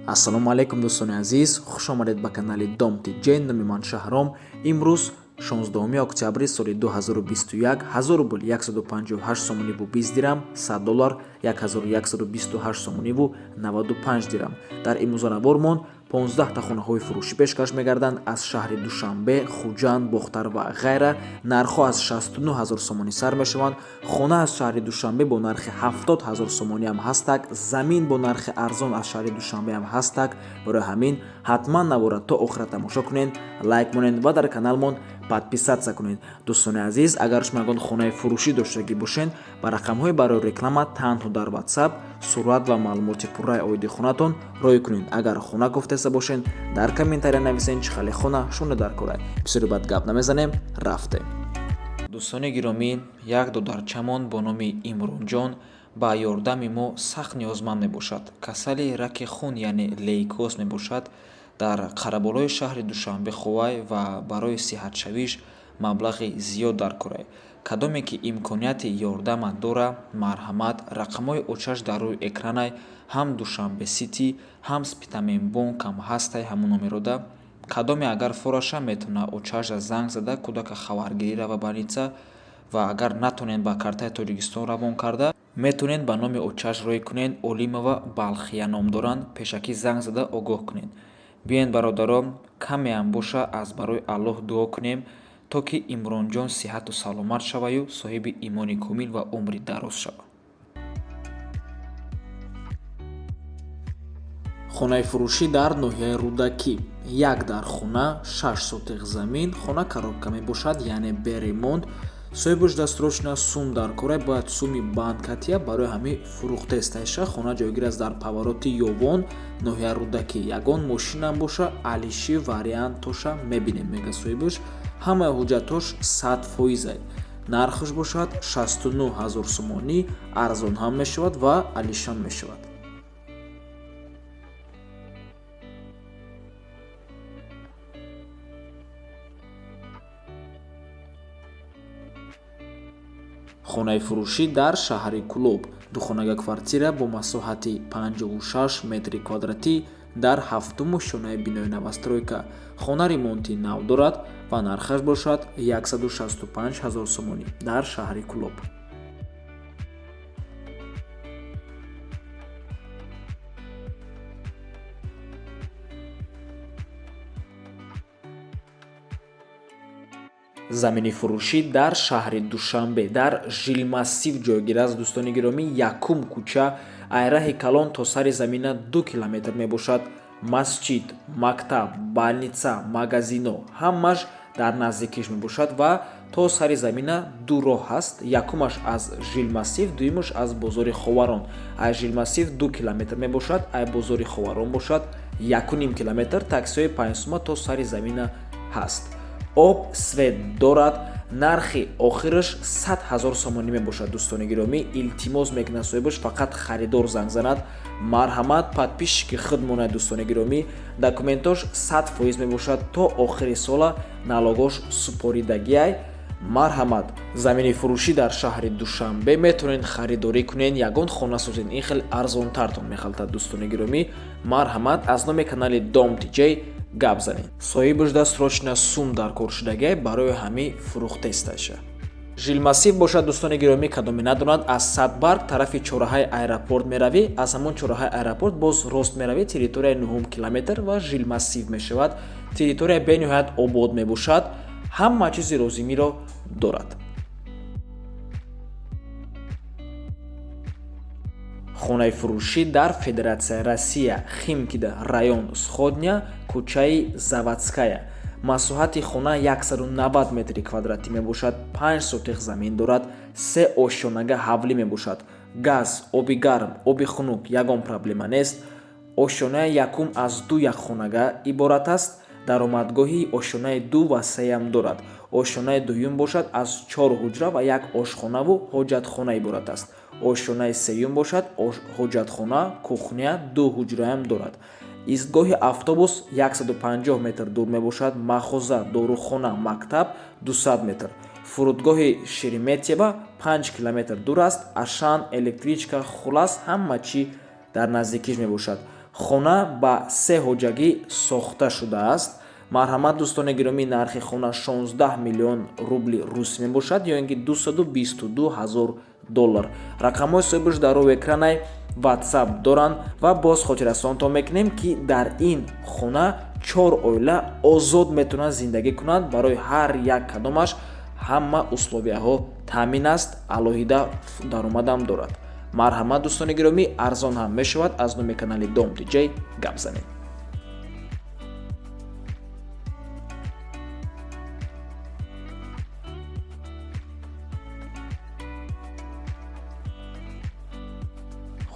Ассалому алайкум, дӯстони азиз, хуш омадед ба канали Дом ТЖ. Номи ман Шаҳром. Имрӯз 16 октябри соли 2021, 1000 рубл 158 сомониву 20 дирам, 100 доллар 1128 сомониву 95 дирам. Дар имрӯзанавормон 15 та хонаҳои фурӯшӣ пешкаш мегарданд аз шаҳри Душанбе, Хуҷанд, Бохтар ва ғайра. Нархҳо аз 69 ҳазор сомонӣ сар мешаванд. Хона аз шаҳри Душанбе бо нархи 70 ҳазор сомониам ҳастак, замин бо нархи арзон аз шаҳри Душанбеам ҳастак. Барои ҳамин ҳатман навора то охира тамошо кунед, лайк монед ва дар каналмон подписаться кунед. Дӯстони азиз, агар шумо ягон хонаи фурӯшӣ доштагӣ бошед, ба рақамҳои барои реклама танҳо дар WhatsApp сурат ва маълумоти пурраи оиди хонатон рой кунед. Агар хона гуфтеста бошед, дар комментария нависед, чӣ хеле хона шумо дар корай. Бисёри бад гап намезанем, рафтем. Дӯстони гиромӣ, як додарчамон бо номи Имронҷон ба ёрдами мо сахт ниёзманд мебошад. Касали раки хун, яъне лейкоз мебошад. Дар қараболои шаҳри Душанбе ховай ва барои сиҳатшавиш маблағи зиёд дар корай. Кадоме ки имконияти ёрдама дора, марҳамат, рақамҳои очаш дар рӯи экранай, ҳам Душанбе Сити, ҳам Спитамен бонкам ҳастай ҳамун номерода. Кадоме агар фораша, метавона очаша занг зада, кӯдака хабаргирӣ рава больница, ва агар натонед, ба картаи Тоҷикистон равон карда метавонед, ба номи очаш рой кунед. Олимова Балхия ном доранд. Пешакӣ занг зада огоҳ кунед. Биёед, бародарон, камеам боша, аз барои Аллоҳ дуо кунем, то ки Имронҷон сиҳату саломат шаваю соҳиби имони комил ва умри дароз шавад. Хонаи фурӯшӣ дар ноҳияи Рӯдакӣ, як дар хона, 6 сотих замин. Хона коробка мебошад, яъне бе ремонт. Соҳибаш дастрочна сум дар кора, бояд суми банкатия, барои ҳамин фурӯхтестайша. Хона ҷойгир аст дар повороти Ёвон, ноҳияи Рӯдакӣ. Ягон мошинам боша, алиши вариантоша мебинем, мега соҳибаш. Ҳамаи ҳуҷҷатош 100%-ай. Нархаш бошад 69 ҳазор сомонӣ, арзон ҳам мешавад ва алишам мешавад. Хонаи фурӯшӣ дар шаҳри Кӯлоб, духонага квартира бо масоҳати 56 метри квадратӣ дар ҳафтуму шонаи бинои новостройка. Хона ремонти нав дорад ва нархаш бошад 165 ҳазор сомонӣ дар шаҳри Кӯлоб. Замини фурӯшӣ дар шаҳри Душанбе, дар Жилмассив ҷойгир аст. Дӯстони гиромӣ, якум кӯча, айраҳи калон то сари замина 2 километр мебошад. Масҷид, мактаб, больница, магазино ҳамаш дар наздикиш мебошад ва то сари замина ду роҳ ҳаст: якумаш аз Жилмассив, дуюмаш аз бозори Ховарон. Ай Жилмассив 2 километр мебошад, ай бозори Ховарон бошад 1,5 километр. Таксиҳои 5 сума то сари замина ҳаст. Об, свет дорад. Нархи охираш 100 ҳазор сомонӣ мебошад. Дӯстони гиромӣ, илтимос мекунад соҳибаш, фақат харидор занг занад. Марҳамат, подписчики худ монад. Дӯстони гиромӣ, документош 100% мебошад, то охири сола налогош супоридагиай. Марҳамат, замини фурӯшӣ дар шаҳри Душанбе, метавонед харидорӣ кунед, ягон хона созед, ин хеле арзонтартон мехалтад. Дӯстони гиромӣ, марҳамат, аз номи канали Дом ТЖ гап занед. Соҳибаш дастрочна сум дар кор шудагиай, барои ҳамин фурӯхтесташа. Жилмассив бошад, дӯстони гиромӣ, кадоме надонад, аз Садбарг тарафи чораҳаи аэропорт меравӣ, аз ҳамон чораҳаи аэропорт боз рост меравӣ, территорияи нуҳум километр ва Жилмассив мешавад. Территория бениҳоят обод мебошад, ҳама чизи лозимиро дорад. Хонаи фурӯшӣ дар Федератсияи Россия, Химкида район, Сходня, кӯчаи Заводская. Масоҳати хона 190 метри квадратӣ мебошад, 5 сотих замин дорад, се ошёнага ҳавлӣ мебошад. Газ, оби гарм, оби хунук, ягон проблема нест. Ошёнаи якум аз ду якхонага иборат аст, даромадгоҳи ошёнаи ду ва сеям дорад. Ошёнаи дуюм бошад аз чор ҳуҷра ва як ошхонаву ҳоҷатхона иборат аст. Ошёнаи сеюм бошад ҳоҷатхона, кухня, ду ҳуҷраам дорад. Истгоҳи автобус 150 метр дур мебошад, мағоза, дорухона, мактаб 200 метр. Фурудгоҳи Шереметьево 5 километр дур аст. Ашан, электричка, хулас, ҳама чӣ дар наздикиш мебошад. Хона ба се ҳоҷагӣ сохта шудааст. Марҳамат, дӯстони гиромӣ, нархи хона 16 миллион рубли рус мебошад ё ин ки 222 ҳазор доллар. Рақамҳои соҳибаш дар рӯи экранай, WhatsApp доранд ва боз хотиррасонтон мекунем, ки дар ин хона чор оила озод метавонанд зиндагӣ кунанд. Барои ҳар як кадомаш ҳама условияҳо таъмин аст, алоҳида даромадам дорад. Марҳамат, дӯстони гиромӣ, арзон ҳам мешавад. Аз номи канали Дом Диҷей гап занем.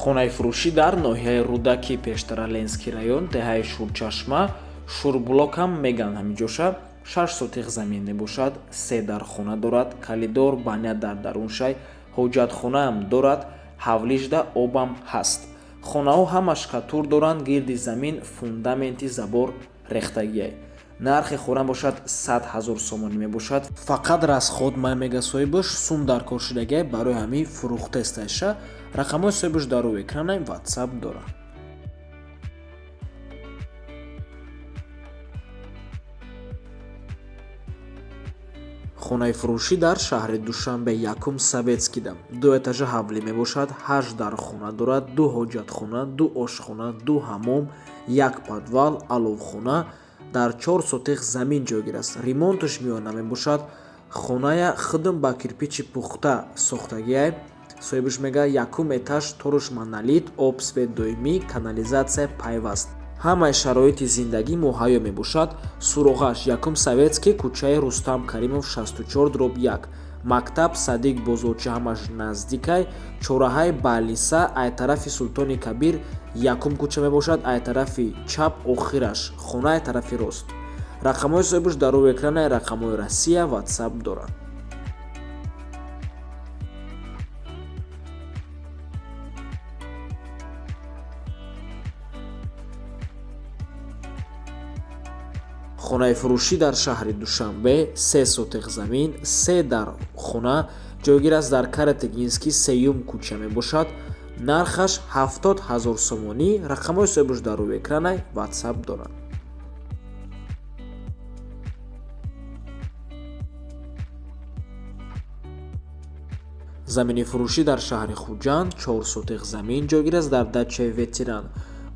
Хонаи фурӯшӣ дар ноҳияи Рӯдакӣ, пештара Ленский район, деҳаи Шурчашма, Шурблокам меган ҳамиҷоша. 6 сотих замин мебошад, се дар хона дорад, калидор, баня дар даруншай, ҳоҷатхонаам дорад, ҳавлишда обам ҳаст. Хонаҳо ҳама шкатур доранд, гирди замин фундаменти забор рехтагиай. Нархи хона бошад 100 ҳазор сомонӣ мебошад. Фақат расход май мега соҳибаш, сум дар кор шудагиай, барои ҳамин фурӯхтестайша. Рақамҳои соҳибаш дар рӯи экранай, WhatsApp дорад. Хонаи фурӯшӣ дар шаҳри Душанбе, якум Советскида, ду этажа ҳавлӣ мебошад, ҳашт дар хона дорад, ду ҳоҷатхона, ду ошхона, ду ҳамом, як подвал, аловхона, дар 4 сотих замин ҷойгир аст. Ремонташ миёна мебошад. Хоная худм ба кирпичи пухта сохтагиай. Соҳибаш мега, якум этаж торуш монолит, об, свет доимӣ, канализатсия пайваст, ҳамаи шароити зиндагӣ муҳайё мебошад. Суроғаш: якум Советский, кӯчаи Рустам Каримов 64/1. Мактаб, садик, бозорча ҳамаш наздикай. Чораҳаи Балиса, ай тарафи Султони Кабир якум кӯча мебошад, ай тарафи чап охираш, хона ай тарафи рост. Рақамҳои соҳибаш дар рӯи экранай, рақамҳои Россия, WhatsApp дорад. Хонаи фурӯшӣ дар шаҳри Душанбе, се сотих замин, се дар хона, ҷойгир аст дар Каратегинский, сеюм кӯча мебошад. Нархаш 70 ҳазор сомонӣ. Рақамҳои соҳибаш дар рӯи экранай, WhatsApp дорад. Замини фурӯшӣ дар шаҳри Хуҷанд, 4 сотих замин, ҷойгир аст дар дачаи Ветеран.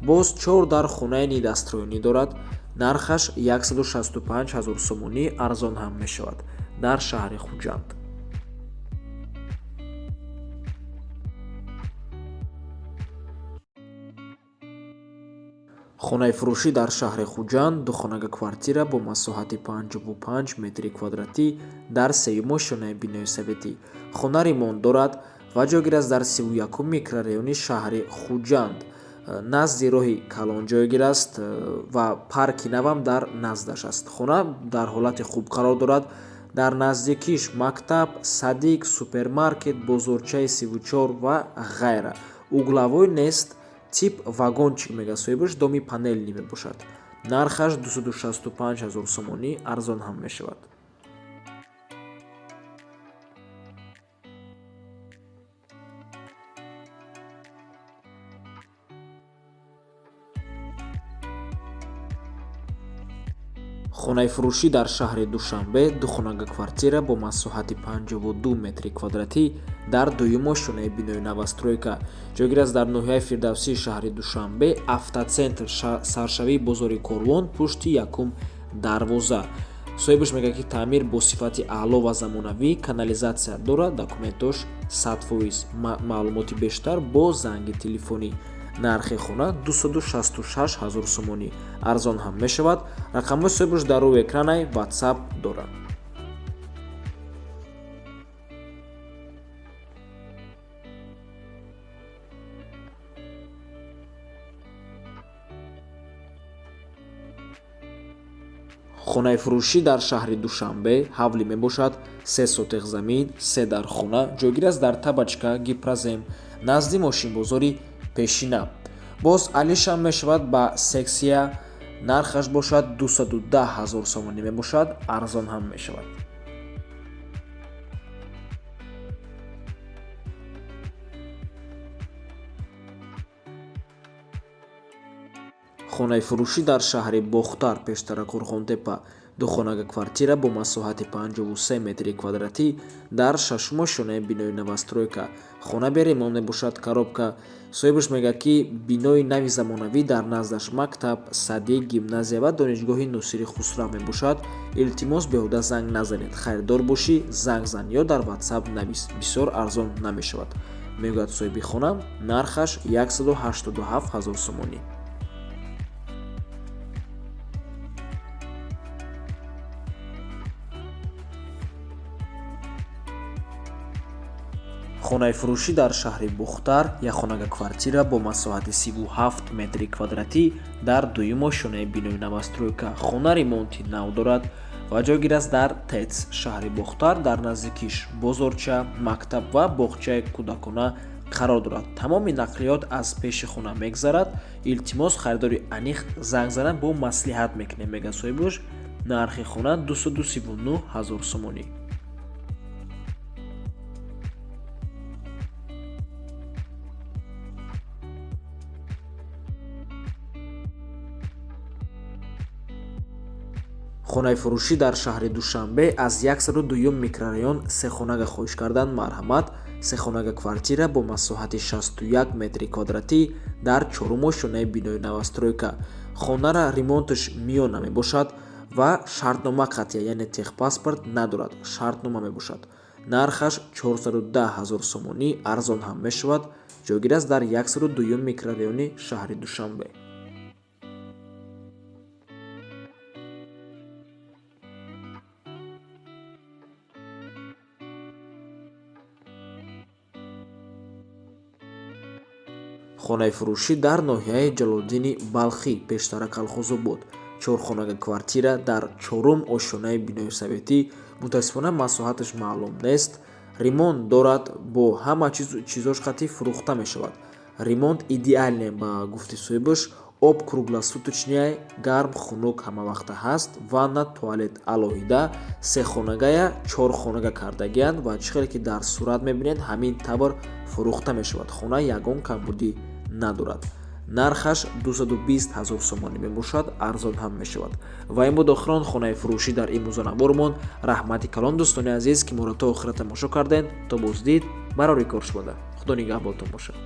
Боз чор дар хонаи недостроенный дорад. Нархаш 165 ҳазор сомонӣ, арзон ҳам мешавад, дар шаҳри Хуҷанд. Хонаи фурӯшӣ дар шаҳри Хуҷанд, духонага квартира бо масоҳати 55 метри квадратӣ дар сеюм ошёнаи бинои советӣ. Хона ремонт дорад ва ҷойгир аст дар 31-ум микрорайони шаҳри Хуҷанд, назди роҳи калон ҷойгир аст ва парки навам дар наздаш аст. Хона дар ҳолати хуб қарор дорад. Дар наздикиш мактаб, садик, супермаркет, бозорчаи 34 ва ғайра. Угловой нест, тип вагончик мега соҳибаш, доми панельный мебошад. Нархаш 265 ҳазор сомонӣ, арзон ҳам мешавад. Хонаи фурӯшӣ дар шаҳри Душанбе, духонага квартира бо масоҳати 52 метри квадратӣ дар дуюм ошёнаи бинои новостройка, ҷойгир аст дар ноҳияи Фирдавсии шаҳри Душанбе, автоцентр, саршавии бозори Корвон, пушти якум дарвоза. Соҳибаш мегӯяд, ки таъмир бо сифати аъло ва замонавӣ, канализатсия дорад, документош 100%. Маълумоти бештар бо занги телефонӣ. Нархи хона 266 ҳазор сомонӣ, арзон ҳам мешавад. Рақамҳои соҳибаш дар рӯи экранай, WhatsApp дорад. Хонаи фурӯшӣ дар шаҳри Душанбе, ҳавлӣ мебошад, се сотих замин, се дар хона, ҷойгир аст дар Табачка, Гипрозем, назди мошинбозори пешина. Боз алишам мешавад ба сексия. Нархаш бошад 210 ҳазор сомонӣ мебошад, арзон ҳам мешавад. Хонаи фурӯшӣ дар шаҳри Бохтар, пештара Қурғонтепа, духонага квартира бо масоҳати 53 метри квадратӣ дар шашум ошёнаи бинои новостройка. Хона бе ремонт мебошад, коробка. Соҳибаш мегӯяд, ки бинои нави замонавӣ, дар наздаш мактаб, садик, гимназия ва донишгоҳи Носири Хусрав мебошад. Илтимос, беҳуда занг назанед. Харидор бошӣ, занг зан ё дар WhatsApp навис. Бисёр арзон намешавад, мегӯяд соҳиби хона. Нархаш 187 ҳазор сомонӣ. Хонаи фурӯшӣ дар шаҳри Бохтар, якхонага квартира бо масоҳати 37 метри квадратӣ дар дуюм ошёнаи бинои новостройка. Хона ремонти нав дорад ва ҷойгир аст дар ТЭЦ шаҳри Бохтар. Дар наздикиш бозорча, мактаб ва боғчаи кӯдакона қарор дорад. Тамоми нақлиёт аз пеши хона мегзарад. Илтимос, харидори аниқ занг занад, бо маслиҳат мекунем, мегӯяд соҳибаш. Нархи хона 239 ҳазор сомонӣ. Хонаи фурӯшӣ дар шаҳри Душанбе аз 102 микрорайон сехонага хоҳиш кардан, марҳамат. Сехонага квартира бо масоҳати 61 метри квадратӣ дар чорум ошёнаи бинои новостройка. Хонара ремонташ миёна мебошад ва шартнома қатъия, яъне техпаспорт надорад, шартнома мебошад. Нархаш 410 ҳазор сомонӣ, арзон ҳам мешавад. Ҷойгир аст дар 102 микрорайони шаҳри Душанбе. Хонаи фурӯшӣ дар ноҳияи Ҷалолиддини Балхӣ, пештара Колхозобод, чорхонага квартира дар чорум ошёнаи бинои советӣ. Мутаассифона, масоҳаташ маълум нест. Ремонт дорад, бо ҳама чизош қатъи фурӯхта мешавад. Ремонт идеальный, ба гуфти соҳибаш. Об круглосуточный, гарм, хунук ҳамавақта ҳаст. Ванна, туалет алоҳида. Сехонагая чорхонага кардагианд ва чӣ хеле ки дар сурат мебинед, ҳамин тавр фурӯхта мешавад. Хона ягон камбудӣ надорад. Нархаш 220 ҳазор сомонӣ мебошад, арзон ҳам мешавад. Ва ин буд охирон хонаи фурӯшӣ дар имрӯза навормон. Раҳмати калон, дӯстони азиз, ки моро то охира тамошо кардед. То боздид, барори кор шумода. Худо нигаҳбонтон бошад.